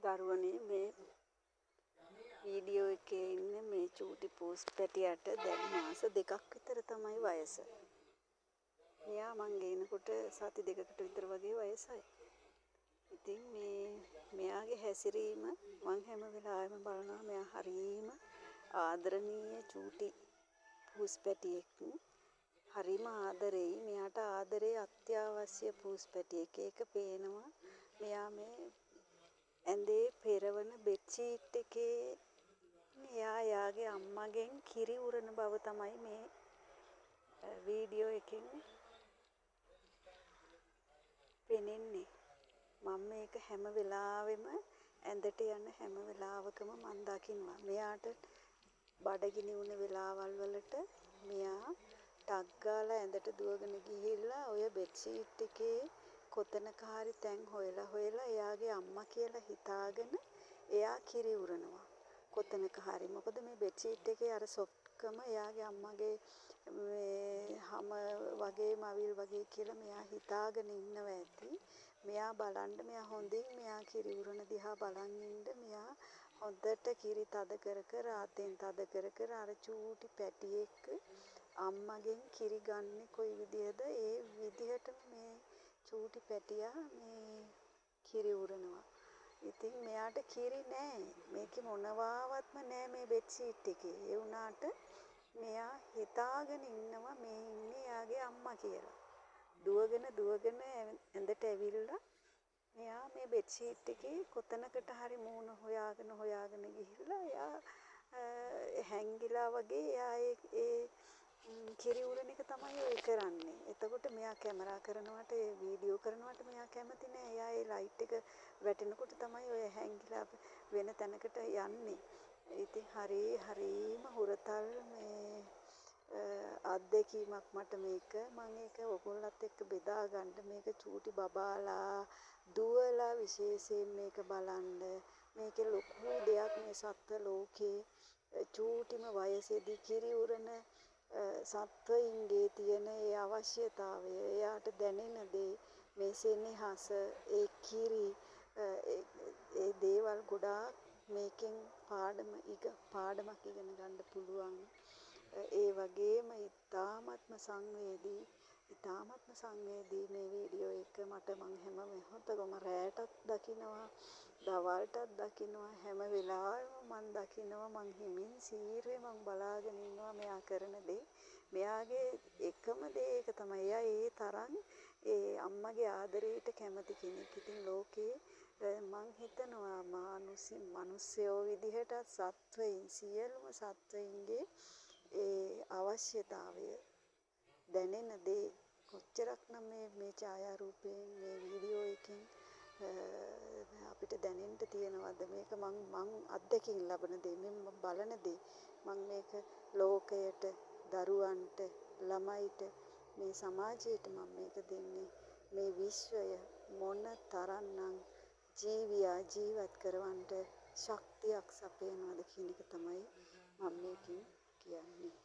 දරුවනේ, මේ වීඩියෝ එකේ ඉන්න මේ චූටි පූස් පැටියට දැන් මාස 2ක් විතර තමයි වයස. මෙයා මං ගේනකොට සති 2කට විතර වගේ වයසයි. ඉතින් මේ මෙයාගේ හැසිරීම මං හැම වෙලාවෙම බලනවා. මෙයා හරීම ආදරණීය චූටි පූස් පැටියෙක්. හරිම ආදරෙයි. මෙයාට ආදරේ අත්‍යවශ්‍ය පූස් පැටියෙක්. ඒක පේනවා. මෙයා මේ ඇඳේ පෙරවන බෙඩ්ෂීට් එකේ එයා එයාගේ අම්මගෙන් කිරි උරන බව තමයි මේ වීඩියෝ එකෙන් පෙනෙන්නේ. මම මේක හැම වෙලාවෙම ඇඳට යන හැම වෙලාවකම මං දකිනවා. මෙයාට බඩගිනි වුණ වෙලාවල් වලට මෙයා ටක් ගාලා ඇඳට දුවගෙන ගිහිල්ලා ඔය බෙඩ්ෂීට් එකේ කොතනක හරි තැන් හොයලා හොයලා එයාගේ අම්මා කියලා හිතාගෙන එයා කිරි උරනවා. කොතනක හරි. මොකද මේ බෙඩ්ෂීට් එකේ අර සොෆ්ට්කම එයාගේ අම්මගේ මේ හැම වගේ මවිල් වගේ කියලා මෙයා හිතාගෙන ඉන්නවා ඇති. මෙයා බලන්න, මෙයා හොඳින් මෙයා කිරි උරන දිහා බලන් ඉන්න, මෙයා හොඳට කිරි තද කර කර, අතෙන් තද කර කර අර චූටි පැටියෙක් අම්මගෙන් කිරි ගන්නෙ කොයි විදිහද, ඒ විදිහටම මේ චූටි පැටියා මේ කිරි උරනවා. ඉතින් මෙයාට කිරි නෑ. මේකේ මොනවාවත්ම නෑ මේ බෙඩ්ෂීට් එකේ. ඒ වුණාට මෙයා හිතාගෙන ඉන්නවා මේ ඉන්නේ එයාගේ අම්මා කියලා. දුවගෙන දුවගෙන ඇඳට ඇවිල්ලා මෙයා මේ බෙඩ්ෂීට් එකේ කොතනකට හරි මූණ හොයාගෙන හොයාගෙන ගිහිල්ලා එයා හැංගිලා වගේ එයා ඒ කිරි උරන එක තමයි ඔය කරන්නේ. එතකොට මෙයා කැමරා කරනවට, ඒ වීඩියෝ කරනවට මෙයා කැමති නෑ. එයා ඒ ලයිට් එක වැටෙනකොට තමයි ඔය හැංගිලා වෙන තැනකට යන්නේ. ඉතින් හරි හරීම හුරතල් මේ අත්දැකීමක් මට මේක. මං ඒක ඔයගොල්ලත් එක්ක බෙදා ගන්න. මේක චූටි බබාලා දුවලා විශේෂයෙන් මේක බලන්න. මේකේ ලොකු දෙයක් මේ සත්ව ලෝකේ චූටිම වයසේදී කිරි උරන සත්වයින්ගේ තියෙන ඒ අවශ්‍යතාවය, එයාට දැනෙන දේ, මේ සෙනෙහස, ඒ කිරි, ඒ දේවල් ගොඩාක් මේකෙන් පාඩමක් ඉගෙන ගන්න පුළුවන්. ඒ වගේම ඉතාමත්ම සංවේදී, ඉතාමත්ම සංවේදී මේ වීඩියෝ එක මට. මං හැම මොහොතකම රෑටත් දකිනවා, දවල්ටත් දකිනවා, හැම වෙලාවෙම මං දකිනවා. මං හිමින් සීරුවේ මං බලාගෙන ඉන්නවා මෙයා කරන දේ. මෙයාගේ එකම දේ ඒක තමයි. එයා ඒ තරම් ඒ අම්මගේ ආදරයට කැමති කෙනෙක්. ඉතින් ලෝකේ මං හිතනවා මිනිස්සයෝ විදිහටත් සත්වයින්, සියලුම සත්වයින්ගේ ඒ අවශ්‍යතාවය දැනෙන දේ කොච්චරක්නම් මේ මේ ඡායාරූපයෙන්, මේ වීඩියෝ එකෙන් අපිට දැනෙන්න තියෙනවද? මේක මං මං අත්දැකීම් ලබන දේ, මේ මං බලන දේ. මං මේක ලෝකයට, දරුවන්ට, ළමයිට, මේ සමාජයට මං මේක දෙන්නේ. මේ විශ්වය මොන තරම්නම් ජීවියා ජීවත් කරවන්නට ශක්තියක් සපයනවද කියන එක තමයි මම මේකෙන් කියන්නේ.